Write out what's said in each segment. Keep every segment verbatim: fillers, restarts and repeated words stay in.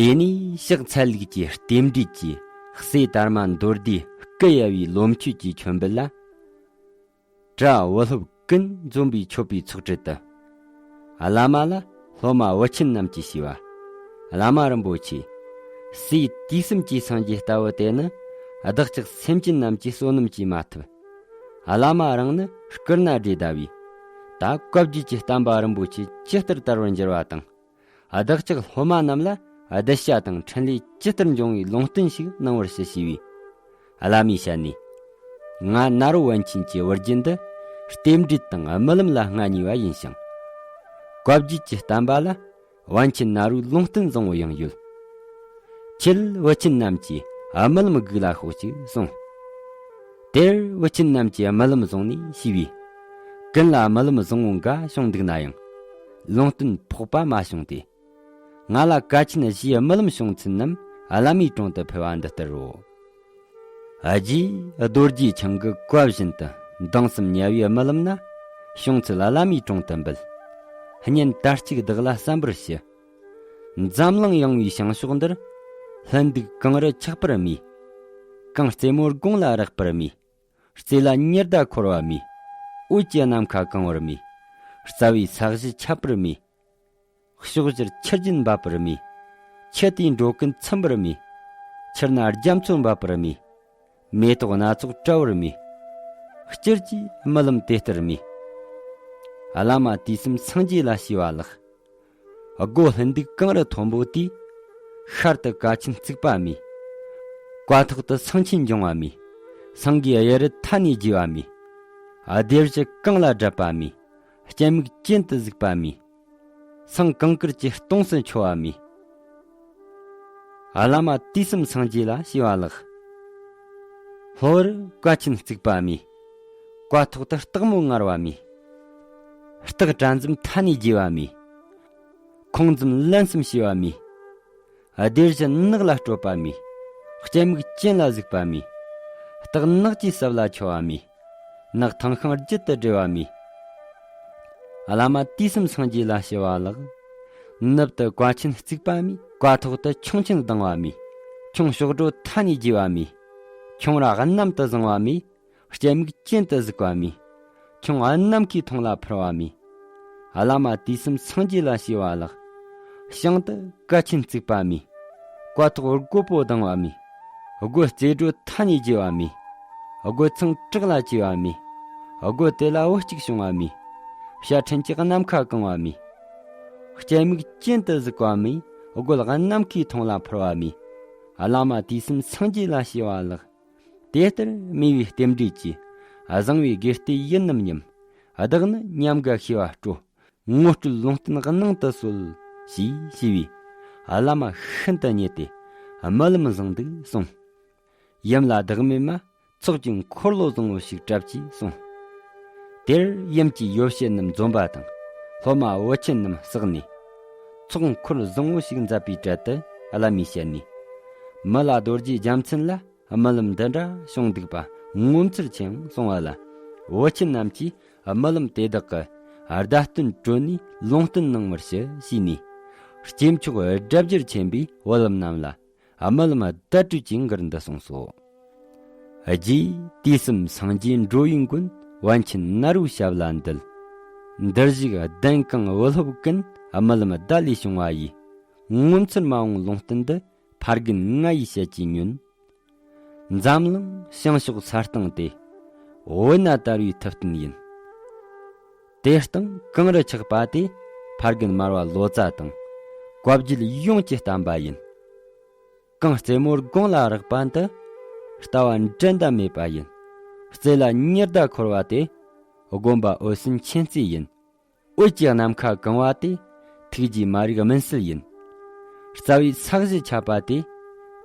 དེ་ནས་ཕྱག་འཚལ་ལུགས་ཀྱི་རྟེན་འབྲེལ་གྱིས་སྲས་དར་མ་མདོ་སྡེ་སྐུ་ཡལ་བའི་ལོ་མཆོད་ཀྱི་མཆོད་འབུལ་ལ། གྲྭ་བུ་སློབ་ཀུན་འཛོམས་པའི་མཆོད་པའི་ཚོགས་གྲལ་དུ། བླ་མ་ལ་སློབ་མ་བུ་ཆེན་རྣམས་ཀྱིས་ཞུས་པ། བླ་མ་རིན་པོ་ཆེ། སྲས་དུས་གསུམ་གྱི་སངས་རྒྱས་ལྟ་བུ་དེ་ནི་བདག་ཅག་སེམས་ཅན་རྣམས་ཀྱི་བསོད་ནམས་ཀྱིས་མ་ཐུབ། བླ་མ་རང་ནི་སྐུ་ན་བགྲེས་ཟླ་བས། ད་བཀའ་བརྒྱུད་ཀྱི་བསྟན་པ་རིན་པོ་ཆེ་ཇི་ལྟར་དར་བར་འགྱུར་བ་དང་། བདག་ཅག་སློབ་མ་རྣམས་ལ་གདུལ་བྱ་དང་འཕྲིན་ལས་ཇི་ལྟར་འབྱུང་བའི་ལུང་བསྟན་ཞིག་གནང་བར་ཞུ་ཞུས་པས། བླ་མའི་ཞལ་ནས། ང་ནཱ་རོ་པཎ་ཆེན་གྱི་བུ་རྒྱུད་འདི་རྟེན་འབྲེལ་དང་རྨི་ལམ་ལ་མངའ་བརྙེས་པ་ཡིན་ཞིང་། བཀའ་བརྒྱུད་ཀྱི་བསྟན་པ་ལ་པཎ་ཆེན་ནཱ་རོའི་ལུང་བསྟན་བཟང་བོ་ཡང་ཡོད། ཁྱེད་བུ་ཆེན་རྣམས་ཀྱིས་རྨི་ལམ་སྒུག་ལ་ཤོག་ཅིག་གསུངས། དེར་བུ་ཆེན་རྣམས་ཀྱིས་རྨི་ལམ་བཟུང་ནས་ཞུས་པས། ཀུན་ལ་རྨི་ལམ་བཟང་བོ་འགའ་བྱུང་འདུག་ན་ཡང་། ལུང་བསྟན་ཕོག་པ་མ་བྱུང་སྟེ། ང་ལ་བཀའ་ཆེན་བཞིའི་རྨི་ལམ་བྱུང་ཚུལ་རྣམས་བླ་མའི་དྲུང་དུ་ཕུལ་བ་འདི་ལྟར་རོ། རྗེ་རྡོ་རྗེ་འཆང་གི་བཀའ་བཞིན་དུ་མདང་གསུམ་ཉལ་བའི་རྨི་ལམ་ན། བྱུང་ཚུལ་བླ་མའི་དྲུང་དུ་འབུལ། བརྙན་དར་ཅིག་བདག་ལ་གསན་པར་ཞུ། འཛམ་གླིང་ཡངས་པའི་བྱང་ཕྱོགས་འདིར། ལྷུན་སྡུག་གངས་རི་ཆགས་པར་མོས། གངས་རྩེ་མོ་དགུང་ལ་རེག་པར་མོས། རྩེ་ལ་ཉི་ཟླ་འཁོར་བར་མོས། འོད་ཀྱི་ནམ་མཁའ་གང་བར་མོས། རྩ་བའི་ས་གཞི་ཁྱབ་པར་མོས། ཕྱོགས་བཞིར་ཆུ་རྒྱུན་འབབ་པར་མོས། ཆུ་དེའི་འགྲོ་ཀུན་ཚིམ་པར་མོས། ཆུ་སྣ་རྒྱ་མཚོ་འབབ་པར་མོས། མེ་ཏོག་སྣ་ཚོགས་བཀྲ་བར་མོས། སྤྱིར་གྱི་རྨི་ལམ་དེ་ལྟར་མོས། བླ་མ་དུས་གསུམ་སངས་རྒྱས་ལ་ཞུས་པ་ལགས། སྒོ་ལྷུན་སྡུག་གངས་རི་མཐོན་པོ་དེའི། ཤར་དུ་བཀའ་ཆེན་བརྩིགས་པ་མོས། བཀའ་ཐོག་ཏུ་སེང་ཆེན་འབྱུང་བ་མོས། སེང་གེའི་གཡུ་རལ་མཐའ་ནས་རྒྱས་པ་མོས། སྡེར་བཞི་གངས་ལ་བསྒྲིབས་པ་མོས། སྤྱན་མིག་ཅན་དུ་གཟིགས་པ་མོས། སེང་གངས་དཀར་གྱི་ལྟོངས་སུ་འཕྱོ་བ་མོས། བླ་མ་དུས་གསུམ་སངས་རྒྱས་ལ་ཞུས་པ་ལགས། ལྷོ་རུ་བཀའ་ཆེན་བརྩིགས་པ་མོས། བཀའ་ཐོག་ཏུ་སྟག་མོ་ངར་བ་མོས། སྟག་དགྲ་འཛིན་མཐའ་ནས་རྒྱས་པ་མོས། ཁོང་འཛིན་ལན་གསུམ་བྱས་པ་མོས། སྡེར་བཞི་ནགས་ལ་སྤྲོད་པ་མོས། སྤྱན་མིག་ཅན་ལ་གཟིགས་པ་མོས། སྟག་ནགས་ཀྱི་སྲིབ་ལ་འཕྱོ་བ་མོས། ནགས་ཐང་ཤིང་རྒྱུད་དུ་སྦྲེལ་བ་མོས། བླ་མ་དུས་གསུམ་སངས་རྒྱས་ལ་ཞུས་པ་ལགས། ནུབ་ཏུ་བཀའ་ཆེན་བརྩིགས་པ་མོས། བཀའ་ཐོག་ཏུ་ཁྱུང་ཆེན་ལྡང་བ་མོས། ཁྱུང་གཤོག་སྒྲོ་མཐའ་ནས་རྒྱས་པ་མོས། ཁྱུང་ར་གནམ་དུ་བཟང་བ་མོས། སྤྱན་མིག་ཅན་དུ་གཟིགས་པ་མོས། ཁྱུང་ནམ་མཁའི་མཐོངས་ལ་འཕུར་བ་མོས། བླ་མ་དུས་གསུམ་སངས་རྒྱས་ལ་ཞུས་པ་ལགས། བྱང་དུ་བཀའ་ཆེན་བརྩིགས་པ་མོས། བཀའ་ཐོག་རྒོད་པོ་ལྡང་བ་མོས། རྒོད་རྩེ་སྒྲོ་མཐའ་ནས་རྒྱས་པ་མོས། རྒོད་ཚང་བྲག་ལ་བཅས་པ་མོས། རྒོད་དེ་ལ་བུ་གཅིག་བྱུང་བ་མོས། བྱ་ཕྲན་གྱིས་ནམ་མཁའ་གང་བ་མོས། སྤྱན་མིག་ཅན་དུ་གཟིགས་པ་མོས། རྒོད་ནམ་མཁའི་མཐོངས་ལ་འཕུར་བ་མོས། བླ་མ་དུས་གསུམ་སངས་རྒྱས་ལ་ཞུས་པ་ལགས། དེ་ལྟར་མོས་པའི་རྟེན་འབྲེལ་གྱིས། བཟང་བའི་དགེ་ལྟས་ཡིན་ནམ་སྙམ། བདག་ནི་ཉམས་དགའ་ཤེས་པ་སྤྲོ། ངོ་སྤྲོད་ལུང་བསྟན་གནང་དུ་གསོལ། ཞེས་ཞུས་པས། བླ་མ་ཤིན་ཏུ་མཉེས་ཏེ། རྨི་ལམ་བཟང་འདུག་གསུངས། ཡུམ་ལ་བདག་མེད་མ། ཚོགས་ཀྱི་འཁོར་ལོ་བཟང་བོ་ཞིག་བྲབ་ཅིག་གསུངས། དེར་ཡུམ་གྱི་ཡོ་བྱད་རྣམས་འཛོམས་པ་དང་། སློབ་མ་བུ་ཆེན་རྣམས་བསགས་ནས། ཚོགས་འཁོར་བཟང་བོ་ཞིག་མཛད་པའི་གྲལ་དུ་བླ་མའི་ཞལ་ནས། མི་ལ་རྡོ་རྗེ་རྒྱལ་མཚན་ལ། རྨི་ལམ་འདི་འདྲ་བྱུང་འདུག་པ་ངོ་མཚར་ཆེ་ཡང་གསུང་བ་ལ། བུ་ཆེན་རྣམས་ཀྱིས་རྨི་ལམ་དེ་དག་གི་བརྡ་སྟོན་གྲོལ་ནས་ལུང་བསྟན་གནང་བར་ཞུ་ཞུས་ནས། སྐྱེས་མཆོག་སྒྲ་བསྒྱུར་ཆེན་པོས་བུ་ལམ་རྣམས་ལ་རྨི་ལམ་བརྡ་སྤྲོད་ཀྱི་མགུར་འདི་གསུངས་སོ། རྗེ་དུས་གསུམ་སངས་རྒྱས་འགྲོ་བའི་མགོན། པཎ་ཆེན་ནཱ་རོའི་ཞབས་ལ་འདུད། འདིར་བཞུགས་གདན་གང་བུ་སློབ་ཀུན། རྨི་ལམ་བརྡ་ལས་བྱུང་བ་ཡི། ངོ་མཚར་མ་འོངས་ལུང་བསྟན་འདི། ཕ་རྒན་ང་ཡིས་བཤད་ཀྱིས་ཉོན། འཛམ་གླིང་བྱང་ཕྱོགས་ས་སྟེང་སྟེ། བོད་ན་དར་བའི་ཐུབ་བསྟན་ཡིན། དེ་སྟེང་གངས་རི་ཆགས་པ་དེ། ཕ་རྒན་མར་པ་ལོ་ཙཱ་དང་། བཀའ་བརྒྱུད་ཡོངས་ཀྱི་བསྟན་པ་ཡིན། གངས་རྩེ་མོ་དགུང་ལ་རེག་པ་འདི། ལྟ་བ་འགྲན་ཟླ་མེད་པ་ཡིན། རྩེ་ལ་ཉི་ཟླ་འཁོར་བ་དེ། དགོན་པ་འོད་ཟེར་མཁྱེན་བརྩེ་ཡིན། འོད་ཀྱི་ནམ་མཁའ་གང་བ་དེ། ཐུགས་རྗེ་མ་རིག་སྨིན་བསལ་ཡིན། རྩ་བའི་ས་གཞི་ཁྱབ་པ་དེ།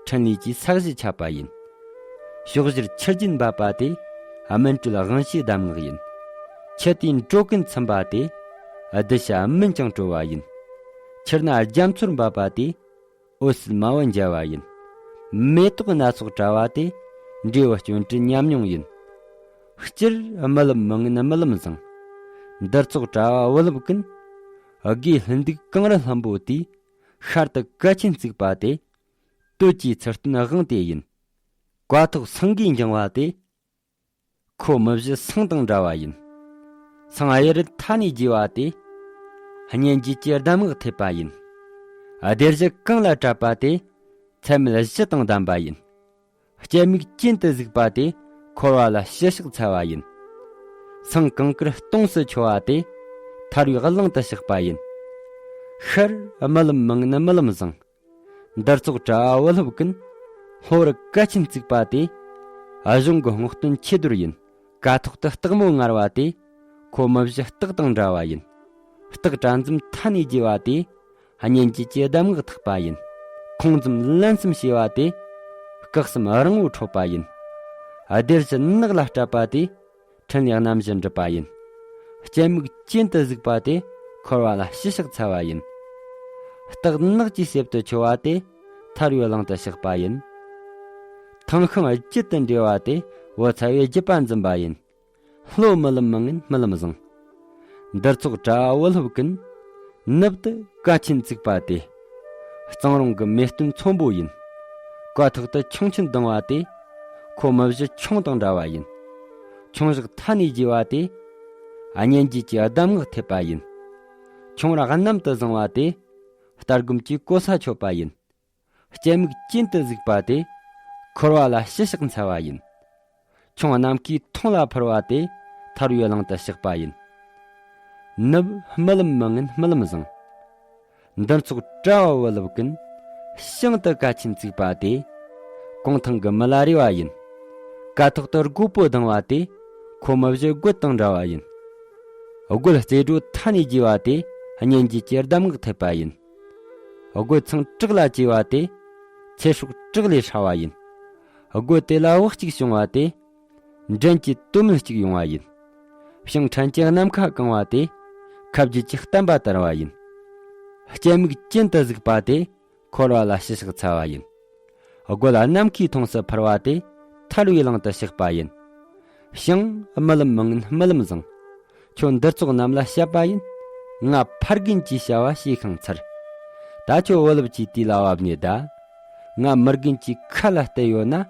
འཕྲིན་ལས་ཀྱི་ས་གཞི་ཁྱབ་པ་ཡིན། ཕྱོགས་བཞིར་ཆུ་རྒྱུན་འབབ་པ་དེ། སྨིན་གྲོལ་དབང་བྱེད་གདམས་ངག་ཡིན། ཆུ་དེའི་འགྲོ་ཀུན་ཚིམ་པ་དེ། གདུལ་བྱ་སྨིན་ཅིང་གྲོལ་བ་ཡིན། ཆུ་སྣ་རྒྱ་མཚོར་འབབ་པ་དེ། འོད་ཟེར་མ་བུ་མཇལ་བ་ཡིན། མེ་ཏོག་སྣ་ཚོགས་བཀྲ་བ་དེ། འབྲས་བུ་སྐྱོན་བྲལ་ཉམས་མྱོང་ཡིན། སྤྱིར་རྨི་ལམ་མི་ངན་རྨི་ལམ་བཟང་། འདིར་ཚོགས་གྲྭ་བ་བུ་སློབ་ཀུན། དགེ་ལྷུན་སྡུག་གངས་རི་ལྷུན་པོ་དེའི། ཤར་དུ་གལ་ཆེན་བརྩིགས་པ་དེ། སྟོད་ཀྱི་ཚུལ་སྟོན་དབང་དེ་ཡིན། ཀ་ཐོག་སེང་གེས་འགྱིང་བ་དེ། ཁོ་མི་བཞི་སེང་དང་འདྲ་བ་ཡིན། སེང་གཡུ་རལ་མཐའ་ནས་རྒྱས་པ་དེ། གཉེན་རྒྱུད་ཀྱི་གདམས་ངག་ཐེབས་པ་ཡིན། སྡེར་བཞི་གང་ལ་བྲབས་པ་དེ། ཚད་མེད་བཞི་དང་ལྡན་པ་ཡིན། སྤྱན་མིག་གྱེན་དུ་གཟིགས་པ་དེ། འཁོར་བ་ལ་ཞི་ཞག་འཚལ་བ་ཡིན། སེང་གང་དཀར་ལྟོངས་སུ་འཆོལ་བ་དེ། ཐར་བའི་གླིང་དུ་གཤེགས་པ་ཡིན། ཤར་རྨི་ལམ་མང་ངན་རྨི་ལམ་བཟང་། འདིར་ཚོགས་གྲྭ་བ་བུ་སློབ་ཀུན། ལྷོ་རུ་གལ་ཆེན་བརྩིགས་པ་དེ། གཞུང་གི་སྔོག་སྟོན་ཆེ་རྡོར་ཡིན། ཀ་ཐོག་ཏུ་སྟག་མོ་ངར་བ་དེ། ཁོ་མི་བཞི་སྟག་དང་འདྲ་བ་ཡིན། སྟག་དགྲ་འཛིན་མཐའ་ནས་རྒྱས་པ་དེ། གཉེན་རྒྱུད་ཀྱི་གདམས་ངག་ཐེག་པ་ཡིན། ཁོང་འཛོམས་ལན་གསུམ་བྱས་པ་དེ། སྐུ་གསུམ་རིང་བོ་འཕྲོད་པ་ཡིན། སྡེར་བཞི་ནགས་ལ་བྲབས་པ་དེ། འཕྲིན་ལས་རྣམ་བཞི་འགྲུབ་པ་ཡིན། སྤྱན་མིག་གྱེན་དུ་གཟིགས་པ་དེ། འཁོར་བ་ལ་ཞི་ཞག་འཚལ་བ་ཡིན། སྟག་ནགས་ཀྱི་གསེབ་ཏུ་འཆོལ་བ་དེ། ཐར་བའི་གླིང་དུ་གཤེགས་པ་ཡིན། ཐང་ཤིང་རྒྱུད་དུ་འབྲེལ་བ་དེ། བུ་ཚ་བའི་རྒྱུད་པ་འཛིན་པ་ཡིན། ལྷོ་རྨི་ལམ་མང་ངན་རྨི་ལམ་བཟང་། འདིར་ཚོགས་གྲྭ་བ་བུ་སློབ་ཀུན། ནུབ་ཏུ་ཀ་ཆེན་བརྩིགས་པ་དེ། གཙང་རོང་གི་མེ་སྟོན་ཚོན་པོ་ཡིན། ཀ་ཐོག་ཏུ་ཁྱུང་ཆེན་ལྡིང་བ་དེ། ཁོ་མི་བཞི་ཁྱུང་དང་འདྲ་བ་ཡིན། ཁྱུང་བཞག་མཐའ་ནས་རྒྱས་པ་དེ། གཉེན་རྒྱུད་ཀྱི་གདམས་ངག་ཐེབས་པ་ཡིན། ཁྱུང་ར་གནམ་དུ་བཟང་བ་དེ། རྟ་སྒོམ་གྱི་གོ་ས་ཆོད་པ་ཡིན། སྤྱན་མིག་གྱེན་དུ་གཟིགས་པ་དེ། འཁོར་བ་ལ་ཞི་ཞག་འཚལ་བ་ཡིན། ཁྱུང་ནམ་མཁའི་མཐོངས་ལ་འཕུར་བ་དེ། ཐར་བའི་གླིང་དུ་གཤེགས་པ་ཡིན། ནུབ་རྨི་ལམ་མང་ངན་རྨི་ལམ་བཟང་། འདིར་ཚོགས་གྲྭ་བ་བུ་སློབ་ཀུན། བྱང་དུ་ཀ་ཆེན་བརྩིགས་པ་དེ། གུང་ཐང་གི་མི་ལ་རས་པ་ཡིན། ཀ་ཐོག་ཏུ་རྒོད་པོ་ལྡིང་བ་དེ། ཁོ་མི་བཞི་རྒོད་དང་འདྲ་བ་ཡིན། རྒོད་རྩེ་སྒྲོ་མཐའ་ནས་རྒྱས་པ་དེ། གཉེན་རྒྱུད་ཀྱི་གདམས་ངག་ཐེབས་པ་ཡིན། རྒོད་ཚང་བྲག་ལ་བཅས་པ་དེ། ཚེ་སྲོག་བྲག་ལས་ཧྲ་བ་ཡིན། རྒོད་དེ་ལ་བག་གཅིག་བྱུང་བ་དེ། འགྲན་གྱི་དོན་མེད་གཅིག་ཡོང་བ་ཡིན། ཞིང་བྲན་གྱི་ནམ་མཁའ་གང་བ་དེ། ཁ་བརྒྱུད་ཀྱི་བསྟན་པ་དར་བ་ཡིན། སྤྱན་མིག་གྱེན་དུ་གཟིགས་པ་དེ། འཁོར་བ་ལ་ཞི་ཞག་འཚལ་བ་ཡིན། རྒོད་ནམ་མཁའི་མཐོངས་སུ་འཕུར་བ་དེ། ཐར་བའི་གླིང་དུ་གཤེགས་པ་ཡིན། བྱང་རྨི་ལམ་མང་ངན་རྨི་ལམ་བཟང་། ཁྱོད་འདིར་ཚོགས་རྣམས་ལ་བཤད་པ་ཡིན། ང་ཕ་རྒན་གྱི་བྱ་བ་བྱས་ཤིང་ཚར། ད་ཁྱོད་བུ་སློབ་ཀྱི་དུས་ལ་བབ་ནས་གདའ། ང་མི་རྒན་གྱི་ཁ་ལ་གཏད་ཡོད་ན།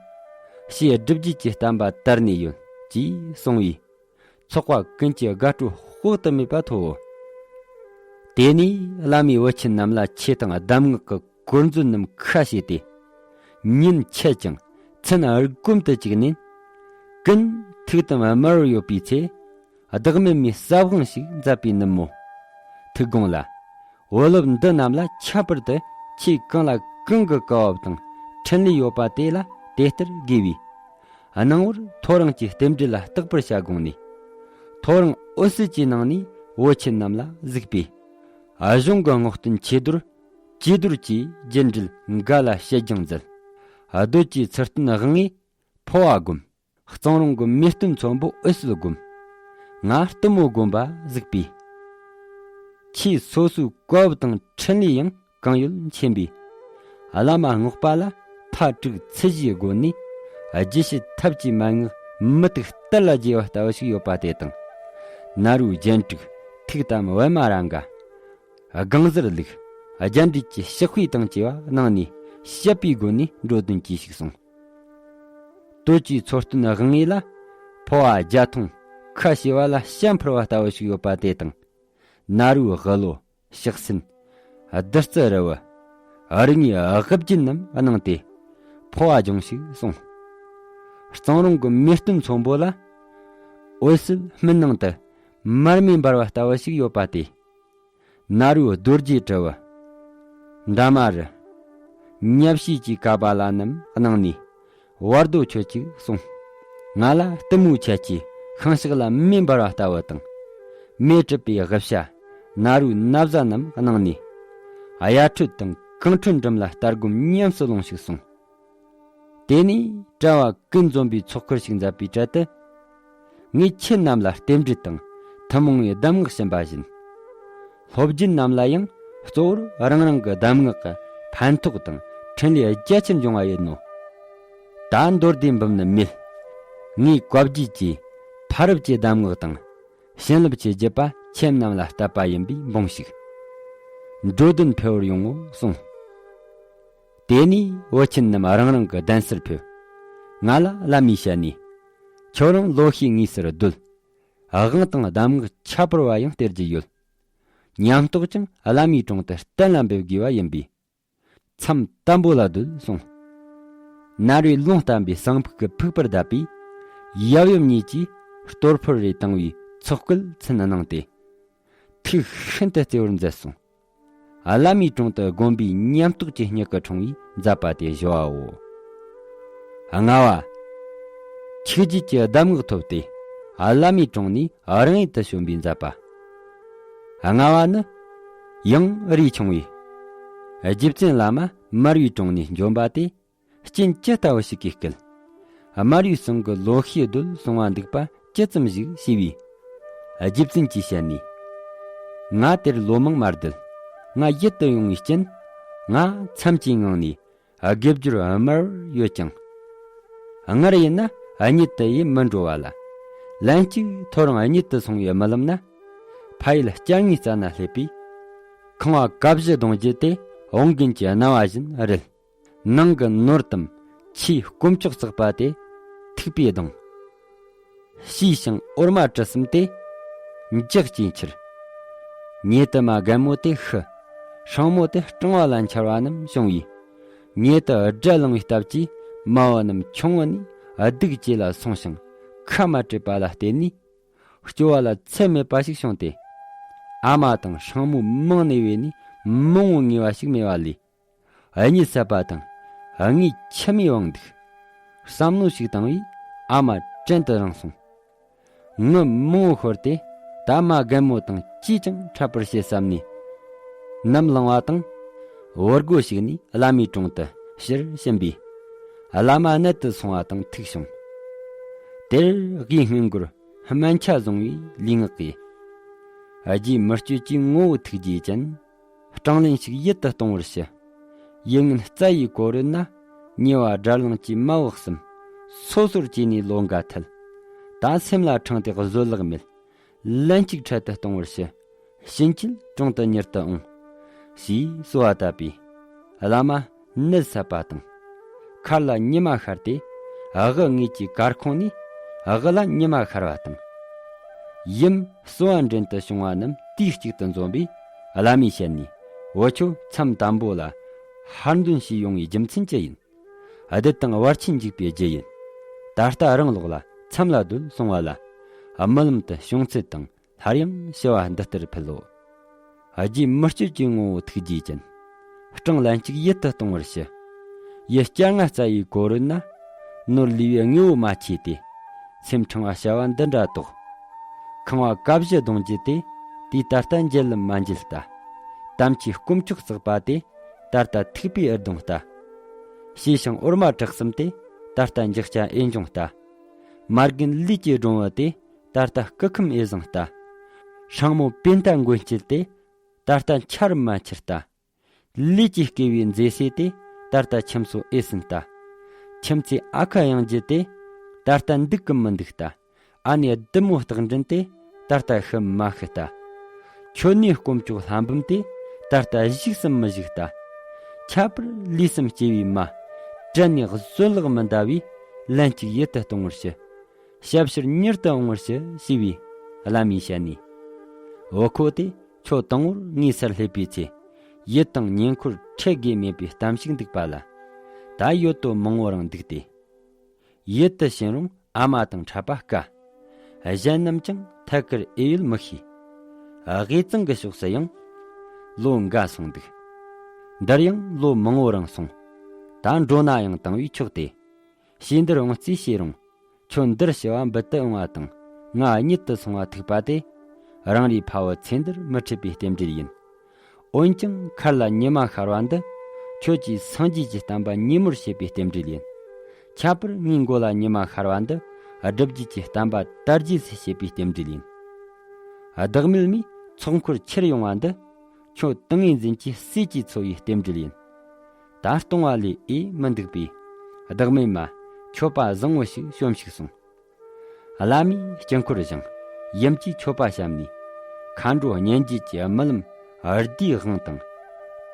ཕྱིའི་སྒྲུབ་བརྒྱུད་ཀྱི་བསྟན་པ་དར་ནས་ཡོད་ཅེས་གསུངས་པས། ཚོགས་པ་ཀུན་གྱིས་དགའ་སྤྲོ་དཔག་ཏུ་མེད་པ་ཐོབ། དེ་ནས་བླ་མས་བུ་ཆེན་རྣམས་ལ་ཆོས་དང་གདམས་ངག་གི་གོ་མཛོད་རྣམས་ཁ་ཕྱེ་སྟེ། ཉིན་འཆད་ཅིང་མཚན་དགུང་དུ་བཅུག་ནས། ཀུན་ཐུགས་དམ་དམར་བོར་ཡོད་པའི་ཚེ། བདག་མེད་མའི་ས་བོན་ཞིག་མཛད་པའི་ནུབ་མོ། ཐུགས་དགོངས་ལ། བུ་སློབ་འདི་རྣམས་ལ་ཁྱད་པར་དུ་ཆོས་གང་ལ་གང་གི་བཀའ་བབས་དང་འཕྲིན་ལས་ཡོད་པ་དེ་ལ་དེ་ལྟར་དགོས་པས། སྣང་བར་ཐོ་རངས་ཀྱི་རྟེན་འབྲེལ་ལ་རྟག་པར་བྱ་དགོངས་ནས། ཐོ་རངས་འོད་གསལ་གྱི་ནང་ནས་བུ་ཆེན་རྣམས་ལ་གཟིགས་པས། གཞུང་གི་སྔོག་སྟོན་ཆེ་རྡོར་ཅེ་རྡོར་གྱིས་རྒྱུན་འགྲེལ་འགའ་ལ་ཞལ་སྦྱང་མཛད། རྡོ་རྗེའི་ཚུལ་སྟོན་དབང་ངེས་འཕོ་བ་སྒོམ། གཙང་རོང་གི་མེ་སྟོན་ཚོན་པོ་འོད་གསལ་སྒོམ། ང་གཏུམ་མོ་སྒོམ་པ་གཟིགས་པས། ཁྱེད་སོ་སོའི་བཀའ་བབས་དང་འཕྲིན་ལས་ཡང་གང་ཡོད་མཁྱེན་པས། བླ་མ་སྔགས་པ་ལ་ཕ་དྲུག་ཚུལ་བཞིའི་སྒོ་ནས་རྒྱས་བཤད་ཐབས་ཀྱི་མན་ངག་མུ་ཏིག་གཏེར་ལ་རྒྱས་པ་ལྟ་བུ་ཞིག་ཡོད་པ་དེ་དང་། ནཱ་རོའི་རྒྱན་དྲུག་ཐུགས་དམ་པདྨ་རཱ་ག། དགང་གཟར་ལུགས། རྒྱན་འགྲེལ་གྱི་ཕྱག་དཔེ་དང་བཅས་པ་གནང་ནས་བཤད་པའི་སྒོ་ནས་འགྲོ་དོན་གྱིས་ཤིག་གསུངས། སྟོད་ཀྱི་ཚུལ་སྟོན་དབང་ངེས་ལ། འཕོ་བ་བརྒྱ་མཐོང་ཁ་ཕྱེ་བ་ལ་ཞལ་འཕུར་བ་ལྟ་བུ་ཞིག་ཡོད་པ་དེ་དང་། ནཱ་རོའི་དབུ་ལོ་ཕྱག་སེན། བདུད་རྩི་རལ་བུ། རིགས་ལྔའི་དབུ་རྒྱན་རྣམས་གནང་སྟེ། འཕོ་བ་སྦྱོངས་ཤིག་གསུངས། གཙང་རོང་གི་མེ་སྟོན་ཚོན་པོ་ལ། འོད་གསལ་སྨིན་ནང་དུ་མར་མེ་འབར་བ་ལྟ་བུ་ཞིག་ཡོད་པ་དེ། ནཱ་རོའི་རྡོ་རྗེ་དྲིལ་བུ། འདབ་མ་རུ། མཉམ་བྱེད་ཀྱི་ཀ་པཱ་ལ་རྣམས་གནང་ནས་བར་དོ་ཁྱོད་ཅིག་གསུངས། ང་ལ་གཏུམ་མོའི་ཆར་གྱིས་ཤིང་གཤགས་ལ་མེ་འབར་བ་ལྟ་བུ་དང་། མེ་སྲིབ་པའི་དབུ་ཞྭ་ནཱ་རོའི་ན་བཟའ་རྣམས་གནང་ནས། གཡའ་ཁྲོད་དང་གངས་ཁྲོད་འགྲིམ་ལ་ལྟ་སྒོམ་ཉམས་སུ་ལོངས་ཤིག་གསུངས། དེ་ནས་གྲྭ་བ་ཀུན་འཛོམས་པའི་ཚོགས་འཁོར་ཞིག་མཛད་པའི་གྲལ་དུ། ངས་ཁྱེད་རྣམས་ལ་རྟེན་འབྲེལ་དང་ཐུན་མོང་བའི་གདམས་ངག་བྱིན་པ་བཞིན། སློབ་སྦྱིན་རྣམས་ལ་ཡང་གཙོ་བོར་རང་རང་གི་གདམས་ངག་གི་ཕན་ཐོགས་དང་འཕྲིན་ལས་རྒྱ་ཆེར་འབྱུང་བ་ཡིན་ནོ། ད་མདོ་སྡེ་འབུམ་ནི་མེད། ངས་བཀའ་བརྒྱུད་ཀྱི་ཕ་རབས་ཀྱི་གདམས་ངག་དང་། བྱིན་རླབས་ཀྱི་བརྒྱུད་པ་ཁྱེད་རྣམས་ལ་བསྟབས་པ་ཡིན་པས་འབུངས་ཤིག། འགྲོ་དོན་འཕེལ་བར་ཡོང་ངོ་གསུངས། དེ་ནས་བུ་ཆེན་རྣམས་རང་རང་གི་གདན་སར་ཕེབས། ང་ལ་བླ་མའི་ཞལ་ནས། ཁྱོད་རང་ལོ་ཤས་ངེས་སར་སྡོད། དབང་དང་གདམས་ངག་ཁྱད་པར་བ་ཡང་སྟེར་རྒྱུ་ཡོད། ཉམས་རྟོགས་ཀྱང་བླ་མའི་དྲུང་དུ་གཏན་ལ་འབེབས་དགོས་པ་ཡིན་པས། མཚམས་དམ་པོ་ལ་སྡོད་གསུངས། ནར་བའི་ལུང་བསྟན་པའི་གསང་ཕུག་གི་ཕུག་པར་བསྡད་པས། ཡབ་ཡུམ་གཉིས་ཀྱིས་གཏོར་ཕུད་རེ་བཏང་བའི་ཚོགས་བསྐུལ་ཚུན་གནང་སྟེ། ཐུགས་ཤིན་ཏུ་བརྩེ་བར་མཛད་གསུངས། བླ་མའི་དྲུང་དུ་དགོན་པའི་ཉམས་རྟོགས་ཀྱི་སྙིང་གི་འཁྲུངས་པའི་མཛད་པ་དེ་ཞུ་བའོ། ལྔ་བ། ཆོས་བརྒྱད་ཀྱི་གདམས་ངག་ཐོབ་སྟེ། བླ་མའི་དྲུང་ནས་རང་ཡུལ་དུ་བྱོན་པའི་མཛད་པ། ལྔ་བ་ནི། ཡང་རིགས་ཆུང་བས། རྗེ་བཙུན་བླ་མ་མར་པའི་དྲུང་ནས་འབྱོན་པ་དེ། རྐྱེན་ཅི་ལྟ་བུ་ཞིག་གིས་བསྐུལ། མར་པའི་གསུང་གི་ལོ་ཤས་སྡོད་གསུང་བ་འདུག་པ་ཅི་ཙམ་ཞིག་ཞུས་པས། རྗེ་བཙུན་གྱི་ཞལ་ནས། ང་དེར་ལོ་མང་མ་སྡོད། ང་ཡུལ་དུ་ཡོང་བའི་རྐྱེན། ང་མཚམས་ཀྱི་ངང་ནས་དགེ་སྦྱོར་དམར་ཡོད་ཀྱང་། སྔར་ཡིན་ན་གཉིད་དུ་ཡེ་མི་འགྲོ་བ་ལ། ལན་གཅིག་ཐོ་རངས་གཉིད་དུ་སོང་བའི་རྨི་ལམ་ན། ཕ་ཡུལ་སྐྱ་ངའི་རྩ་ན་སླེབས་པས། ཁང་བ་ཀ་བཞི་གདུང་རྒྱུད་དེ་བང་རྒན་གྱི་སྣང་བ་བཞིན་རེད། ནང་གི་ནོར་དམ་ཆུའི་དཀོན་མཆོག་བརྩེགས་པ་དེ་ཐིགས་པས་གདུང་། བྱིའུ་ཞིང་འོར་མ་གྲུ་གསུམ་དེ་འཇག་ཅིང་འཁྱིལ། ཉེ་དུ་མ་རྒན་མོ་དེ་ཤི། སྲིང་མོ་དེ་སྤྲང་བ་ལ་འཆར་བ་རྣམས་བྱུང་བས། ཉེ་དུ་དགྲ་ལངས་པའི་སྟབས་ཀྱིས་མ་བུ་རྣམས་ཁྱུང་བུ་ནས་སྡུག་བྱེད་ལ་སོང་ཞིང་ཁ་མ་བྲལ་པ་ལ་བརྟེན་ནས། སྐྱོ་བ་ལ་ཚད་མེད་པ་ཞིག་བྱུང་སྟེ། ཨ་མ་དང་སྲིང་མོ་མང་ནས་བས་ནས་མང་བོ་ངེས་པ་ཞིག་མེད་པ་ལས། གཉིད་སད་པ་དང་། ངའི་ཁྱིམ་མི་དབང་འདུག་བསམ་མནོ་ཞིག་བཏང་བས་ཨ་མ་བྲན་དུ་རང་སོང་། ངུ་མང་བོ་ཤོར་ཏེ་ད་མ་རྒན་མོ་དང་ཅིས་ཀྱང་འཕྲད་པར་བྱེད་བསམ་ནས། ནམ་ལངས་པ་དང་། བུ་སྒོ་ཞིག་ནས་བླ་མའི་དྲུང་དུ་ཕྱིར་ཕྱིན་པས། བླ་མ་གནད་དུ་སོང་བ་དང་ཐུག་བྱུང་། དེར་དབུས་སྔོན་སྒོར་སྨན་ཆ་བཟུང་བའི་ལུས་ངག་གིས། རྒྱུའི་མི་སྤྱོད་ཀྱི་ངོ་བོ་ཐུགས་རྗེ་ཅན། སྤྲང་ལེན་ཞིག་ཡིད་དུ་གཏོང་བར་ཞུ། ཡིད་ངན་རྩ་ཡི་གོ་རོལ་ན། ཉེ་བ་དགྲར་ལངས་ཀྱི་མ་བུ་གསུམ། སོ་སོར་གྱེས་ནས་ལོ་འགའ་ཐལ། ད་སེམས་ལ་འཕྲེང་སྟེ་བཟོད་གླགས་མེད། ལན་གཅིག་འཕྲལ་དུ་གཏོང་བར་ཞུ། ཕྱིན་ཆད་དྲུང་དུ་མྱུར་དུ་འོང་། ཞེས་གསོལ་བ་བཏབ་པས། བླ་མ་གཉིད་སད་པ་དང་། མཁར་ལ་ཉི་མ་ཤར་ཏེ། དབུ་ངོས་ཀྱི་གར་ཁུང་ནས་དབུ་ལ་ཉི་མ་ཤར་བ་དང་། ཡུམ་གསོལ་བ་འདྲེན་དུ་བྱུང་བ་རྣམས་དུས་གཅིག་ཏུ་འཛོམས་པས། བླ་མའི་ཞལ་ནས། བུ་ཁྱོད་མཚམས་དམ་པོ་ལ་ཧར་འདོན་བྱས་ཡོང་བའི་རྒྱུ་མཚན་ཅི་ཡིན། བདུད་དང་བར་ཆད་འཇིགས་པའི་རྒྱུ་ཡིན། ད་ལྟ་རང་ལོག་ལ་མཚམས་ལ་སྡོད་གསུང་བ་ལ། རྨི་ལམ་དུ་བྱུང་ཚུལ་དང་། སླར་ཡང་ཞུ་བ་འདི་ལྟར་ཕུལ་ལོ། རྒྱུའི་མི་སྤྱོད་ཀྱི་ངོ་བོ་ཐུགས་རྗེ་ཅན། སྤྲང་ལན་གཅིག་ཡིད་དུ་གཏོང་བར་ཞུ། ཡུལ་སྐྱ་ང་རྩ་ཡི་གོ་རོལ་ན། ནོར་ལུས་པའི་དངོས་པོ་མ་མཆིས་ཏེ། སེམས་འཕྲེང་བ་བྱ་བ་འདི་འདྲ་རྟོགས། ཁང་བ་ཀ་བཞི་གདུང་རྒྱུད་དེ། དུས་ད་ལྟ་འཇལ་ལམ་མ་འཇལ་ལྟ། དམ་ཆོས་དཀོན་མཆོག་བརྩེགས་པ་དེ། ད་ལྟ་ཐིགས་པས་ཨེ་གདུང་ལྟ། བྱིའུ་ཞིང་འོར་མ་གྲུ་གསུམ་དེ། ད་ལྟ་འཇག་སྐྱ་ཨེ་འབྱུང་ལྟ། མ་རྒན་ལུས་ཀྱི་སྒྲོན་བུ་དེ། ད་ལྟ་སྐུ་ཁམས་ཨེ་བཟང་ལྟ། སྲིང་མོ་པེ་ཏ་མགོན་སྐྱིལ་དེ། ད་ལྟ་འཆར་མ་འཆར་ལྟ། ལུས་ཀྱི་སྐྱེ་བའི་མཛེས་སྲས་དེ། ད་ལྟ་ཁྱིམ་སོ་ཨེ་ཟིན་ལྟ། ཁྱིམ་མཚེས་ཨ་ཁུ་གཡང་རྒྱུད་དེ། ད་ལྟ་འདུག་གི་མི་འདུག་ལྟ། ཨ་ནེ་བདུད་མོ་སྟག་མགྲིན་དེ། ད་ལྟ་ཤི་མ་ཤི་ལྟ། ཁྱོད་ནས་དཀོན་མཆོག་ལྷ་འབུམ་དེ། ད་ལྟ་བཞུགས་སམ་མི་བཞུགས་ལྟ། ཁྱད་པར་ལུས་སམ་སྐྱེ་བའི་མ། དྲན་ནས་བཟོད་གླགས་མི་འདའ་བས། ལན་གཅིག་ཡིད་དུ་གཏོང་བར་ཞུ། ཞབས་ཕྱིར་མྱུར་དུ་འོང་བར་ཞུ། ཞེས་པས་བླ་མའི་ཞལ་ནས། འོ་ཁོ་དེ་ཁྱོད་དང་པོར་ངའི་སར་སླེབས་པའི་ཚེ། ཡུལ་དང་ཉེ་འཁོར་འཕྲད་དགོས་མེད་པའི་གཏམ་ཞིག་འདུག་པ་ལ། ད་ཡོད་དོ་མང་བོ་རང་འདུག་སྟེ། ཡུལ་དུ་ཕྱིན་རུང་ཨ་མ་དང་འཕྲད་པ་དཀའ། གཞན་རྣམས་ཀྱང་ཐད་ཀར་ཨེ་ཡོད་མི་ཤེས། དབུས་གཙང་གི་ཕྱོགས་སུ་ཡང་ལོ་འགའ་སོང་འདུག་འདིར་ཡང་ལོ་མང་བོ་རང་སོང་། ད་འགྲོ་ན་ཡང་དང་བས་ཆོག་སྟེ། ཞེས་འདིར་འོང་རྩིས་བྱས་རུང་། ཁྱོད་འདིར་ཞུ་བ་འབུལ་དུ་འོང་བ་དང་། ང་གཉིད་དུ་སོང་བ་ཐུག་པ་དེ། རང་རེའི་ཕ་བུ་ཚེ་འདིར་མི་འཕྲད་པའི་རྟེན་འབྲེལ་ཡིན། འོན་ཀྱང་མཁར་ལ་ཉི་མ་ཤར་བ་འདི། ཁྱོད་ཀྱིས་སངས་རྒྱས་ཀྱི་བསྟན་པ་ཉིན་མོར་བྱེད་པའི་རྟེན་འབྲེལ་ཡིན། ཁྱད་པར་ངའི་མགོ་ལ་ཉི་མ་ཤར་བ་འདི། སྒྲུབ་བརྒྱུད་ཀྱི་བསྟན་པ་དར་རྒྱས་སུ་བྱེད་པའི་རྟེན་འབྲེལ་ཡིན། བདག་མེད་མའི་ཚོགས་འཁོར་ཁྱེར་ཡོང་བ་འདི། ཁྱོད་ཏིང་ངེ་འཛིན་གྱི་སྲས་ཀྱིས་འཚོ་བའི་རྟེན་འབྲེལ་ཡིན། ད་གཏོང་བ་ལས་ཨེ་མི་འདུག་པས། བདག་མེད་མ། མཆོད་པ་བཟང་བོ་ཞིག་བཤོམས་ཤིག་གསུངས། བླ་མས་དཀྱིལ་འཁོར་བཞེངས། ཡུམ་གྱིས་མཆོད་པ་བཤམས་ནས། མཁའ་འགྲོ་སྙན་བརྒྱུད་ཀྱི་རྨི་ལམ་ལྡེའུའི་དབང་དང་།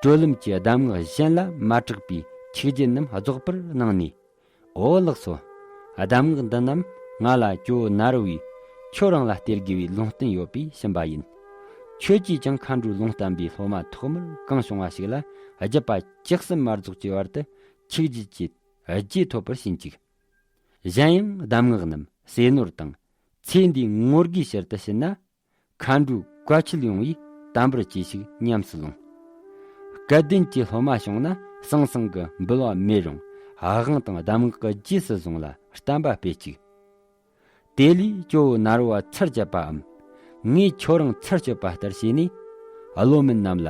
གྲོལ་ལམ་གྱི་གདམས་ངག་གཞན་ལ་མ་གྲགས་པའི་ ཆིག་བརྒྱུད་རྣམས་རྫོགས་པར་གནང་ནས། འོ་ལགས་སོ། གདམས་ངག་འདི་རྣམས་ང་ལ་ཇོ་བོ་ནཱ་རོ་བས་ཁྱོད་རང་ལ་སྟེར་དགོས་པའི་ལུང་བསྟན་ཡོད་པས་ཕྱིན་པ་ཡིན། ཁྱོད་ཀྱིས་ཀྱང་མཁའ་འགྲོའི་ལུང་བསྟན་པའི་སློབ་མ་ཐོག་མར་གང་བྱུང་བ་ཞིག་ལ་བརྒྱུད་པ་བཅུ་གསུམ་མ་རྫོགས་ཀྱི་བར་དུ་ཆིག་བརྒྱུད་ཀྱི་རྒྱས་ཐོབ་པར་བྱིན་ཅིག། གཞན་ཡང་གདམས་ངག་རྣམས་ཟས་ནོར་དང་ཚེ་འདིའི་ངོ་རྒོལ་ཕྱིར་དུ་བྱིན་ན། མཁའ་འགྲོའི་བཀའ་ཆོས་ཡོང་བས་དམ་པར་གྱིས་ཤིག་སྙམ་སུ་ལོངས། སྐལ་ལྡན་གྱི་སློབ་མ་བྱུང་ན་ཟང་ཟིང་གི་འབུལ་བ་མེད་རུང་དབང་དང་གདམས་ངག་གི་རྗེས་སུ་བཟུང་ལ་བསྟན་པ་སྤེལ་ཅིག། དེ་ལས་ཇོ་བོ་ནཱ་རོ་བ་ཚར་བཅད་པའམ། ངས་ཁྱོད་རང་ཚར་གཅོད་པ་ལྟར་བྱས་ནས། བློ་དམན་རྣམས་ལ་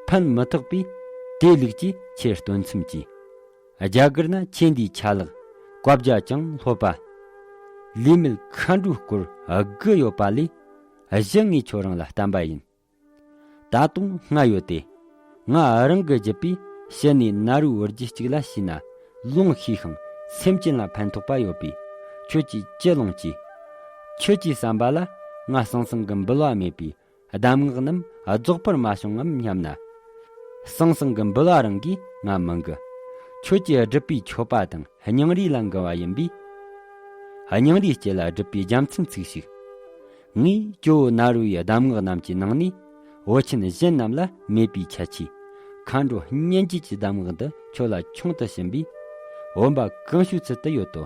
ཕན་མི་ཐོགས་པས་དེ་ལུགས་ཀྱིས་ཁྱེད་སྟོན་མཚམས་ཀྱིས། རྒྱ་གར་ན་ཆོས་འདིའི་ཆ་ལག་བཀའ་བརྒྱ་ཅང་སློབ་པ། ལུས་མེད་མཁའ་འགྲོའི་སྐོར་དགུ་ཡོད་པ་ལས། བཞི་ངས་ཁྱོད་རང་ལ་བསྟན་པ་ཡིན། ད་དུང་ལྔ་ཡོད་དེ། ང་རང་གི་རྒྱུད་པས་ཕྱི་ནས་ནཱ་རོའི་བུ་རྒྱུད་གཅིག་ལ་ཞུས་ན་ལོངས་ཤིག་ཤིང་སེམས་ཅན་ལ་ཕན་ཐོགས་པ་ཡོད་པས། ཁྱོད་ཀྱིས་ཅི་ལོངས་ཀྱིས། ཁྱོད་ཀྱི་བསམ་པ་ལ་ང་ཟང་ཟིང་གི་འབུལ་བ་མེད་པས། གདམས་ངག་རྣམས་རྫོགས་པར་མ་བྱུང་ངམ་སྙམ་ན། ཟང་ཟིང་གི་འབུལ་བ་རང་གིས་ང་མི་འགུ། ཁྱོད་ཀྱི་སྒྲུབ་པའི་མཆོད་པ་དང་སྙིང་རུས་ལ་འགུ་བ་ཡིན་པས། སྙིང་རུས་སྐྱེད་ལ་སྒྲུབ་པའི་རྒྱལ་མཚན་ཚིག་ཞིག། ངས་ཇོ་བོ་ནཱ་རོ་ཡི་གདམས་ངག་རྣམས་ཀྱི་ནང་ནས། བུ་ཆེན་གཞན་རྣམས་ལ་མེད་པའི་ཁྱད་ཆོས། མཁའ་འགྲོ་སྙན་བརྒྱུད་ཀྱི་གདམས་ངག་འདི་ཁྱོད་ལ་ཆུང་དུ་ཕྱིན་པས། བུམ་པ་གང་བྱོའི་ཚུལ་དུ་ཡོད་དོ།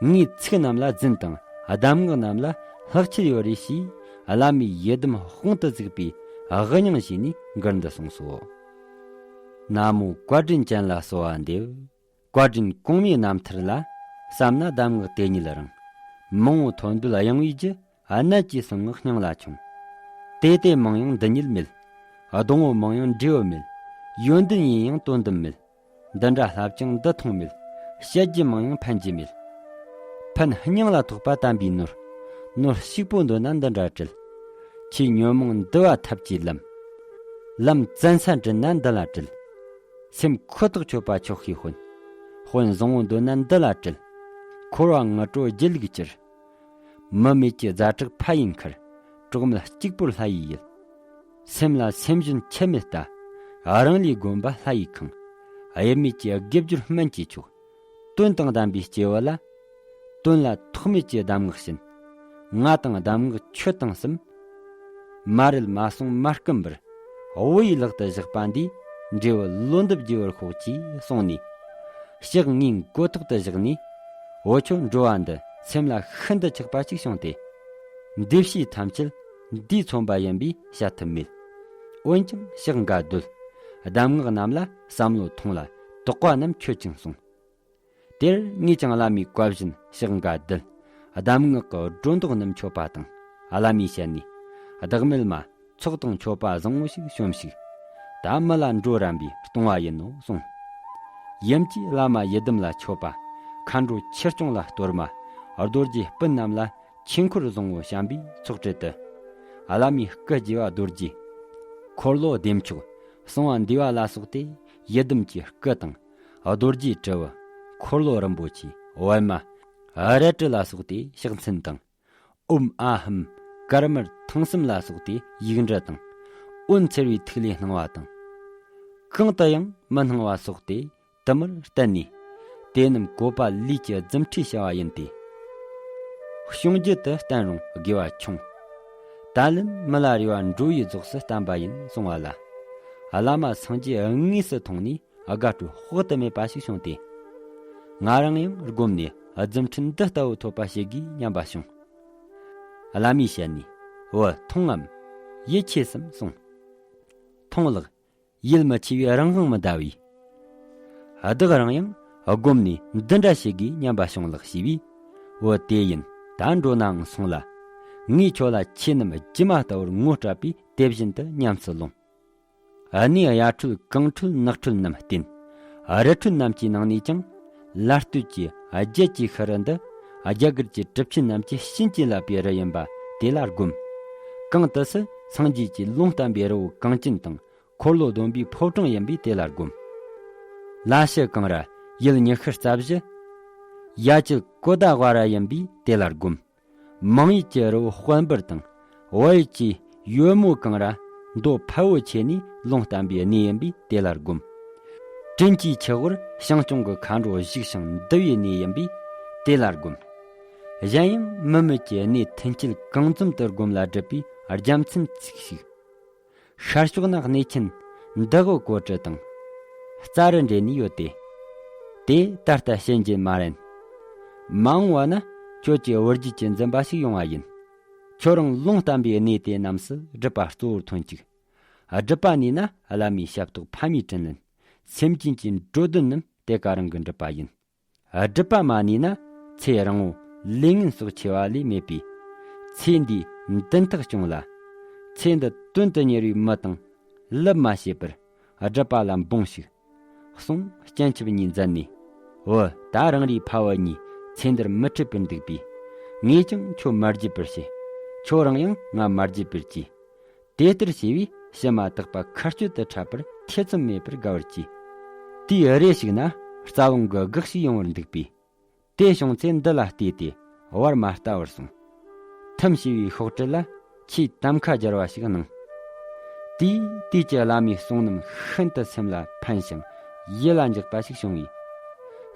ངའི་ཚིག་རྣམས་ལ་རྫུན་དང་གདམས་ངག་རྣམས་ལ་ལྷག་ཆད་ཡོད་རེ་ཞེས་བླ་མའི་ཡི་དམ་དཔང་དུ་བཙུགས་པའི་དབུ་སྙིང་བཞེས་ནས་མགུར་འདི་གསུངས་སོ། ན་མོ་བཀའ་དྲིན་ཅན་ལ་གསོལ་བ་འདེབས། བཀའ་དྲིན་གོང་མའི་རྣམ་ཐར་ལ། བསམ་ན་གདམས་ངག་དེ་ཉིད་རང་། མང་བོ་ཐོན་འདོད་གཡེང་བའི་རྒྱུ། གནད་ཀྱི་གསུང་ངག་སྙིང་ལ་ཆུང་། དེ་དེ་མང་ཡང་འདི་ཉིད་མེད། སྡོང་བོ་མང་ཡང་འབྲས་བུ་མེད། ཡོན་ཏན་ཡིན་ཡང་དོན་དུ་མེད། འདི་འདྲ་བསླབ་ཀྱང་འདི་མཐོང་མེད། བཤད་རྒྱུ་མང་ཡང་ཕན་རྒྱུ་མེད། ཕན་སྙིང་ལ་ཐོགས་པ་དམ་པའི་ནོར། ནོར་ཞིག་པོ་འདོད་ན་འདི་འདྲ་བྲལ། ཆེས་ཉོན་མོངས་འདུལ་བ་ཐབས་ཀྱི་ལམ། ལམ་བཙན་ས་འདྲེན་ན་འདི་ལ་བྲལ། སེམས་ཁོ་ཐག་ཆོད་པ་ཆོག་ཤེས་དཔོན། དཔོན་བཟང་བོ་འདོད་ན་འདི་ལ་བྲལ། འཁོར་བ་ངུ་བྲོ་སྒྱིད་ལུག་གྱུར། མི་མེད་ཀྱི་རྫ་བྲག་ཕ་ཡི་མཁར། གྲོགས་མེད་གཅིག་པུར་ལྷ་ཡི་ཡུལ། སེམས་ལ་སེམས་གཞན་ཁྱད་མེད་ལྟ། རང་ལས་བསྒོམས་པ་ལྷ་ཡི་ཁང་། དབྱེར་མེད་ཀྱི་དགེ་སྦྱོར་སྨན་གྱི་མཆོག། དོན་དང་ལྡན་པའི་སྐྱེ་བོ་ལ། དོན་ལ་ཐོགས་མེད་ཀྱི་གདམས་ངག་བྱིན། ང་དང་གདམས་ངག་ཁྱོད་དང་གསུམ། མ་རེད་མ་སོང་མ་སྐུམ་པར། བུ་ཡི་ལག་ཏུ་བཞག་པ་འདིས། འབྲས་བུ་ལོ་འདབ་རྒྱས་པར་ཤོག་ཅེས་གསུངས་ནས། ཕྱག་གཉིས་མགོ་ཐོག་ཏུ་བཞག་ནས། འོ་ཆོ་འགྲོ་བ་འདི་སེམས་ལ་ཤིན་ཏུ་ཆགས་པ་ཅིག་བྱུང་སྟེ། འདི་ཕྱིའི་ཐམས་ཅད་འདིས་མཚོན་པ་ཡིན་པས་བཤད་ཐབས་མེད། འོན་ཀྱང་ཕྱག་འགའ་སྡོད། གདམས་ངག་རྣམས་ལ་བསམ་བློ་ཐོངས་ལ་དོགས་པ་རྣམས་ཆོད་ཅིང་གསུངས། དེར་ངས་ཀྱང་བླ་མའི་བཀའ་བཞིན་ཕྱག་འགའ་བསྡུས། གདམས་ངག་གི་སྒྲོ་འདོགས་རྣམས་ཆོད་པ་དང་། བླ་མའི་ཞལ་ནས། བདག་མེད་མ། ཚོགས་དང་མཆོད་པ་བཟང་བོ་ཞིག་ཤོམས་ཤིག། ད་མི་ལ་འགྲོ་རན་པའི་གཏོང་བ་ཡིན་ནོ་གསུངས། ཡུམ་གྱིས་བླ་མ་ཡི་དམ་ལ་མཆོད་པ། མཁའ་འགྲོ་ཆོས་སྐྱོང་ལ་གཏོར་མ། རྡོ་རྗེ་སྤུན་རྣམས་ལ་ཆོས་འཁོར་བཟང་བོ་བཤམས་པའི་ཚོགས་གྲལ་དུ། བླ་མའི་སྐུ་རྒྱས་པ་རྡོ་རྗེ། འཁོར་ལོ་བདེ་མཆོག། གསང་བ་འདུས་པ་ལ་སོགས་ཏེ། ཡི་དམ་གྱི་སྐུ་དང་། རྡོ་རྗེ་གྲུ་བོ། འཁོར་ལོ་རིན་པོ་ཆེ། པད་མ། རལ་གྲི་ལ་སོགས་ཏེ་ཕྱག་མཚན་དང་། ཨོཾ་ཨཱཿཧཱུྃ་ཀརྨར་ཐང་གསུམ་ལ་སོགས་ཏེ་ཡིག་འབྲུ་དང་། འོད་འཚེར་བའི་ཐིག་ལེ་སྣང་བ་དང་། གང་དུ་ཡང་མི་སྣང་བ་སོགས་ཏེ་དུ་མར་བསྟན་ནས། དེ་རྣམས་བཀོད་པ་ལུས་ཀྱི་རྫུ་འཕྲུལ་བྱ་བ་ཡིན་ཏེ། བྱུང་རྒྱུད་དུ་བསྟན་རུང་དགེ་བ་ཆུང་། ད་ལན་མི་ལ་རས་པ་འགྲོ་བའི་རྫོགས་སུ་བསྟན་པ་ཡིན་གསུང་བ་ལ། བླ་མ་སངས་རྒྱས་དངོས་སུ་མཐོང་ནས། དགའ་སྤྲོ་དཔག་ཏུ་མེད་པ་ཞིག་བྱུང་སྟེ། ང་རང་ཡང་བསྒོམས་ནས་རྫུ་འཕྲུལ་འདི་ལྟ་བུ་ཐོབ་པ་བྱེད་དགོས་སྙམ་པ་བྱུང་། བླ་མའི་ཞལ་ནས། བུ་མཐོང་ངམ། ཡིད་ཆེས་སམ་གསུངས། མཐོང་ལགས། ཡིད་མི་ཆེས་པའི་རང་དབང་མི་གདའ་བས། བདག་རང་ཡང་བསྒོམས་ནས་འདི་འདྲ་བྱེད་དགོས་སྙམ་པ་བྱུང་ལགས་ཞེས་པས། བུ་དེ་ཡིན་ད་འགྲོ་ནའང་སོང་ལ། ངས་ཁྱོད་ལ་ཆོས་རྣམས་སྒྱུ་མ་ལྟ་བུར་ངོ་སྤྲད་པས་དེ་བཞིན་དུ་ཉམས་སུ་ལོངས། གནས་གཡའ་ཁྲོད་གངས་ཁྲོད་ནགས་ཁྲོད་རྣམས་བསྟེན། རི་ཁྲོད་རྣམས་ཀྱི་ནང་ནས་ཀྱང་། ལ་སྟོད་ཀྱི་རྒྱལ་གྱི་ཤི་རི་འདི། རྒྱ་གར་གྱི་གྲུབ་ཆེན་རྣམས་ཀྱི་བྱིན་གྱིས་བརླབས་པའི་རི་ཡིན་པ་དེ་ལ་བསྒོམ། གངས་ཏི་སེ་སངས་རྒྱས་ཀྱི་ལུང་བསྟན་པའི་རི་བོ་གངས་ཅན་དང་། འཁོར་ལོ་སྡོམ་པའི་ཕོ་བྲང་ཡིན་པས་དེ་ལ་བསྒོམ། ལ་ཕྱི་གངས་ར་ཡུལ་ཉི་ཤུ་རྩ་བཞི། ཡ་བྱད་གོ་ད་ཝ་ར་ཡིན་པས་དེ་ལ་བསྒོམ། མང་ཡུལ་གྱི་རི་བོ་དཔལ་འབར་དང་། བལ་ཡུལ་གྱི་ཡོལ་མོ་གངས་ར་མདོ་ཕལ་བོ་ཆེ་ནས་ལུང་བསྟན་པའི་གནས་ཡིན་པས་དེ་ལ་བསྒོམ། དྲིན་གྱིས་ཆུ་བོར་ཞིང་སྐྱོང་གི་མཁའ་འགྲོ་བཞུགས་ཤིང་འདུ་བའི་གནས་ཡིན་པས་དེ་ལ་བསྒོམ། གཞན་ཡང་མི་མེད་ཀྱི་གནས་མཐུན་རྐྱེན་གང་འཛོམས་དུ་བསྒོམ་ལ་སྒྲུབ་པའི་རྒྱལ་མཚན་ཚིག་ཞིག། ཤར་ཕྱོགས་ན་གནས་ཆེན་འདི་ཧོ་གོ་ཏྲི་དང་། རྩ་རུ་འབྲེལ་ནས་ཡོད་དེ། དེ་ད་ལྟ་བྱིན་གྱིས་མ་རན། མ་འོངས་པ་ན་ཁྱོད་ཀྱི་བུ་རྒྱུད་ཀྱི་འཛིན་པ་ཞིག་ཡོང་བ་ཡིན། ཁྱོད་རང་ལུང་བསྟན་པའི་གནས་དེ་རྣམས་སུ་སྒྲུབ་པ་གཙོ་བོར་ཐོན་ཅིག། སྒྲུབ་པ་ནུས་ན་བླ་མའི་ཞབས་ཏོག་ཕ་མའི་དྲིན་ལན། སེམས་ཅན་གྱི་འགྲོ་དོན་རྣམས་དེ་ཀ་རང་གི་སྒྲུབ་པ་ཡིན། སྒྲུབ་པ་མ་ནུས་ན་ཚེ་རིང་བོ་ལས་ངན་སོགས་ཆེ་བ་ལས་མེད་པས། ཚེ་འདིའི་མདུན་ཐག་སྐྱོང་ལ། ཚེ་འདི་དོན་དུ་གཉེར་བའི་མི་དང་ལུབ་མ་བྱེད་པར་སྒྲུབ་པ་ལ་འབུངས་ཤིག། གསུང་སྤྱན་ཆབ་གཉིས་མཛད་ནས། འོ་ད་རང་རེའི་ཕ་བུ་གཉིས་ཚེ་འདིར་མི་འཕྲད་པར་འདུག་པས། ངས་ཀྱང་ཁྱོད་མ་བརྗེད་པར་བྱེད། ཁྱོད་རང་ཡང་ང་མ་བརྗེད་པར་གྱིས། དེ་ལྟར་བྱས་པས་ཕྱི་མ་དག་པ་མཁའ་སྤྱོད་དུ་འཁྲབ་པར་ཐེ་ཚོམ་མེད་པར་དགའ་བར་གྱིས། དུས་རེ་ཞིག་ན་རྩ་རླུང་གི་གེགས་ཤིག་ཡོང་བར་འདུག་པས། དེ་བྱུང་ཚེ་འདི་ལ་བལྟས་ཏེ་བར་མ་ལྟ་བར་སོང་། ཐུམ་ཞེས་པའི་ཤོག་དྲིལ་ལ་ཆེས་གཏམ་ཁ་སྦྱར་བ་ཞིག་གནང་། དེའི་དུས་ཀྱི་བླ་མའི་གསུང་རྣམས་ཤིན་ཏུ་སེམས་ལ་ཕན་ཞིང་ཡིད་ལ་འཇགས་པ་ཞིག་བྱུང་བས།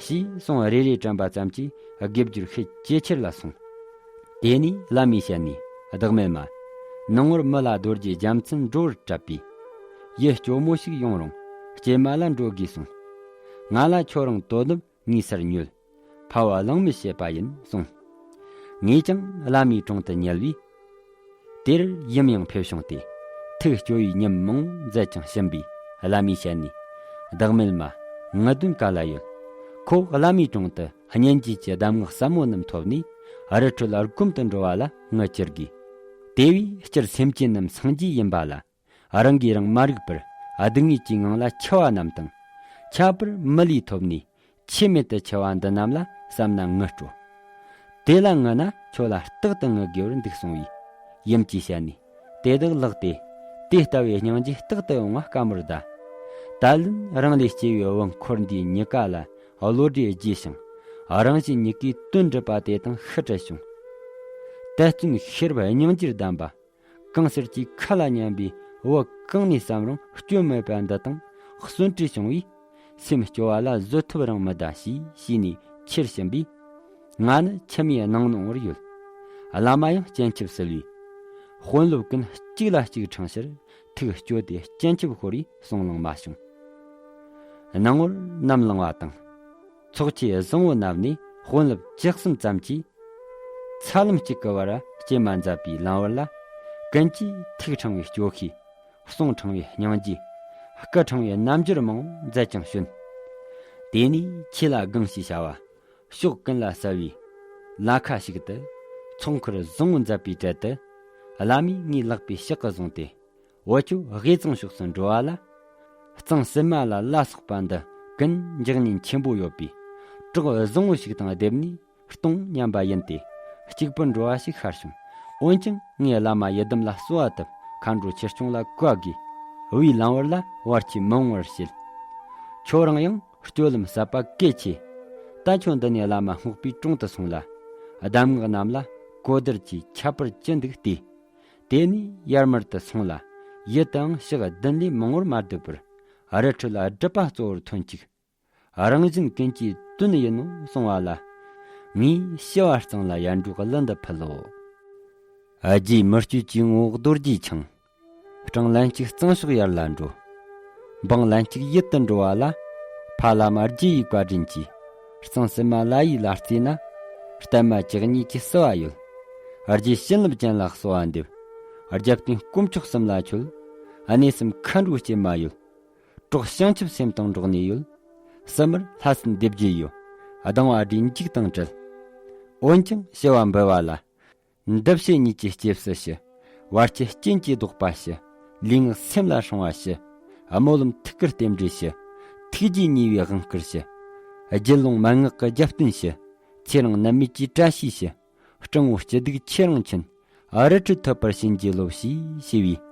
ཞེས་གསུང་རེ་རེ་དྲན་པ་ཙམ་གྱིས་དགེ་སྦྱོར་ཤས་ཇེ་ཆེར་ལ་སོང་། དེ་ནས་བླ་མའི་ཞལ་ནས། བདག་མེད་མ། ནང་ངོར་མི་ལ་རྡོ་རྗེ་རྒྱལ་མཚན་འགྲོ་བར་སྤྲད་པས། ཡུལ་སྐྱོ་མོ་ཞིག་ཡོང་རུང་སྐྱེལ་མ་ལ་འགྲོ་དགོས་གསུངས། ང་ལ་ཁྱོད་རང་དོ་ནུབ་ངའི་སར་ཉོལ། ཕ་བུ་གླེང་མོལ་བྱེད་པ་ཡིན་གསུངས། ངས་ཀྱང་བླ་མའི་དྲུང་དུ་ཉལ་བས། དེར་ཡུམ་ཡང་ཕེབས་བྱུང་སྟེ། ཐུགས་སྐྱོ་བའི་ཉམས་མང་མཛད་ཅིང་ཕྱིན་པས་བླ་མའི་ཞལ་ནས། བདག་མེད་མ། ངུ་འདོན་ག་ལ་ཡོད། ཁོ་བླ་མའི་དྲུང་དུ་སྙན་བརྒྱུད་ཀྱི་གདམས་ངག་ཟབ་མོ་རྣམས་ཐོབ་ནས་རི་ཁྲོད་སྒོམ་དུ་འགྲོ་བ་ལ་ངུ་ཅི་དགོས། དེ་བས་སྤྱིར་སེམས་ཅན་རྣམས་སངས་རྒྱས་ཡིན་པ་ལ། རང་གིས་རང་མ་རིག་པར་སྡུག་བསྔལ་གྱི་ངང་ལ་འཆི་བ་རྣམས་དང་། ཁྱད་པར་མི་ལུས་ཐོབ་ནས་ཆེས་མེད་དུ་འཆི་བ་འདི་རྣམས་ལ་བསམ་ན་ངུ་སྤྲོ། དེ་ལ་ངུ་ན་ཁྱོད་ལ་རྟག་ཏུ་ངུ་དགོས་པར་འདུག་གསུང་བས། ཡུམ་གྱི་ཞལ་ནས། དེ་དག་ལགས་ཏེ། དེ་ལྟ་བུའི་སྙིང་རྗེ་རྟག་ཏུ་ཡོང་བ་དཀའ་མོར་གདའ། ད་ལན་རང་ལས་སྐྱེ་བའི་བུ་འཁོར་འདིའི་མྱུ་གུ་ལ་བློ་གྲོས་རྒྱས་ཤིང་། རང་བཞིན་མྱུ་གུའི་དོན་འགྲུབ་པ་དེ་དང་ཤི་བྲལ་བྱུང་། དད་བརྩོན་ཤེས་རབ་སྙིང་རྗེར་ལྡན་པ། གང་ཟེར་གྱི་ཁ་ལ་ཉན་པའི་བུ་གང་ནས་བསམ་རུང་སྐྱོན་མེད་པ་འདི་དང་གསོན་བྲལ་བྱུང་བས། སེམས་སྐྱོ་བ་ལ་བཟོད་ཐབས་རང་མི་གདའ་ཞེས་བྱས་ནས་ཁྱེར་ཕྱིན་པས། ང་ནི་ཁྱིམ་མིའི་ནང་ནོར་བར་ཡོད། བླ་མ་ཡང་སྤྱན་ཆབ་བསིལ་བས། དཔོན་སློབ་ཀུན་གཅིག་ལ་གཅིག་འཕྲེང་ཕྱིར་ཐུགས་སྐྱོ་སྟེ་སྤྱན་ཆབ་ཤོར་བས་གསུང་ལང་མ་བྱུང་། སྣང་ངོར་ནམ་ལངས་པ་དང་། ཚོགས་ཆེན་བཟང་བོ་བསྣམས་ནས་དཔོན་སློབ་བཅུ་གསུམ་ཙམ་གྱིས། ཚ་ལམ་གཅིག་གི་བར་སྐྱེལ་མ་མཛད་པའི་ལམ་བར་ལ། ཀུན་གྱིས་ཐུགས་ཕྲེང་བའི་སྐྱོ་ཤས། གསུང་ཕྲེང་བའི་སྙིང་རྗེ། སྐུ་ཕྲེང་བའི་རྣམ་འགྱུར་མང་པོ་མཛད་ཅིང་བྱོན། དེ་ནས་ཆོས་ལ་དགོངས་ཞེས་བྱ་བ། ཕྱོགས་ཀུན་ལ་གསལ་བའི་ལ་ཁ་ཞིག་ཏུ། ཚོགས་འཁོར་བཟང་པོ་མཛད་པའི་གྲལ་དུ། བླ་མས་ངའི་ལག་པའི་ཕྱག་གིས་བཟུང་སྟེ། འུ་ཅོ་དབུས་གཙང་ཕྱོགས་སུ་འགྲོ་བ་ལ། གཙང་སིལ་མ་ལ་ལ་སོགས་པ་འདི་ཀུན་འཇིག་ཉེན་ཆེན་པོ་ཡོད་པས། བྲག་བཟང་པོ་ཞིག་དང་སྡེབས་ནས་གཏོང་སྙམ་པ་ཡིན་ཏེ། གཅིག་པུར་འགྲོ་བ་ཞིག་ཤར་བྱུང་། འོན་ཀྱང་ངས་བླ་མ་ཡི་དམ་ལ་གསོལ་བ་བཏབ། མཁའ་འགྲོ་ཆོས་སྐྱོང་ལ་བཀའ་བསྒོས། བའི་ལམ་བར་ལ་བར་ཆད་མི་འོང་བར་བྱེད། ཁྱོད་རང་ཡང་སྤྱོད་ལམ་ཟབ་པ་གལ་ཆེ། ད་ཁྱོད་འདི་ནས་བླ་མ་སྔོག་པོའི་དྲུང་དུ་སོང་ལ། གདམས་ངག་རྣམས་ལ་གོ་བསྡུར་གྱིས་ཁྱད་པར་ཅི་འདུག་ལྟོས། དེ་ནས་ཡར་མར་དུ་སོང་ལ། ཡུལ་དུའང་ཞག་བདུན་ལས་མང་བོར་མ་སྡོད་པར། རི་ཁྲོད་ལ་སྒྲུབ་པ་གཙོ་བོར་ཐོན་ཅིག། རང་བཞིན་ཀུན་གྱི་དོན་ཡིན་ནོ་གསུང་བ་ལ། ངས་ཞི་བ་གཙང་ལ་ཡར་འགྲོ་གླུ་འདི་ཕུལ་ལོ། རྗེ་མི་བསྐྱོད་ཀྱི་ངོ་བོ་རྡོ་རྗེ་འཆང་། སྤྲང་ལན་གཅིག་གཙང་ཕྱོགས་ཡར་ལ་འགྲོ། འབངས་ལན་གཅིག་ཡུལ་དུ་འགྲོ་བ་ལ། ཕ་བླ་མ་རྗེ་ཡི་བཀའ་དྲིན་གྱིས། གཙང་སིལ་མ་ལ་ཡི་ལ་རྩེ་ན། བསྟན་མ་བཅུ་གཉིས་ཀྱི་བསུ་བ་ཡོད། རྗེ་བྱིན་རླབས་ཅན་ལ་གསོལ་བ་འདེབས། རྒྱབ་རྟེན་དཀོན་མཆོག་གསུམ་ལ་མཆོད། གནས་གསུམ་མཁའ་འགྲོའི་སྐྱེལ་མ་ཡོད། གྲོགས་བྱང་ཆུབ་སེམས་དང་འགྲོགས་ནས་ཡོད། བསུ་མར་ལྷ་སྲིན་སྡེ་བརྒྱད་ཡོད། སྡང་བ་སྒྲོལ་འཇིགས་དང་བྲལ། འོན་ཀྱང་ཞི་བ་འབུལ་བ་ལ། འདི་ཕྱི་གཉིས་ཀྱི་སྐྱེ་བསུ་ཞུ། བར་ཆད་རྐྱེན་གྱིས་བཟློག་པ་ཞུ། ལུས་ངག་སེམས་ལ་སྲུང་བ་ཞུ། སྨོན་ལམ་ཐུགས་ཀར་རྟེན་འབྲེལ་ཞུ། ཐུགས་རྗེ་ཉེ་བའི་དབང་བསྐུར་ཞུ། རྒྱུད་ལུང་མན་ངག་གི་རྒྱབ་རྟེན་ཞུ། ཚེ་རིང་ནད་མེད་ཀྱི་བཀྲ་ཤིས་ཞུ། སྤྲང་བོ་སྐྱིད་སྡུག་ཁྱེད་རང་མཁྱེན། རི་ཁྲོད་ཐོབ་པར་བྱིན་གྱིས་རློབས་ཞེས་ཞུས་པས།